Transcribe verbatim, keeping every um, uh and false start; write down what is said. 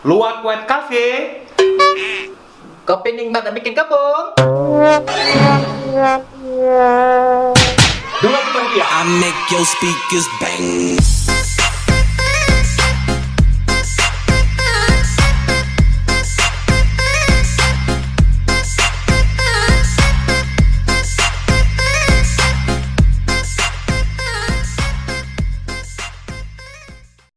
Luar Kuat Cafe. Kopi ning bak bikin kebun. Dua puluh rupiah. I make your speakers bang.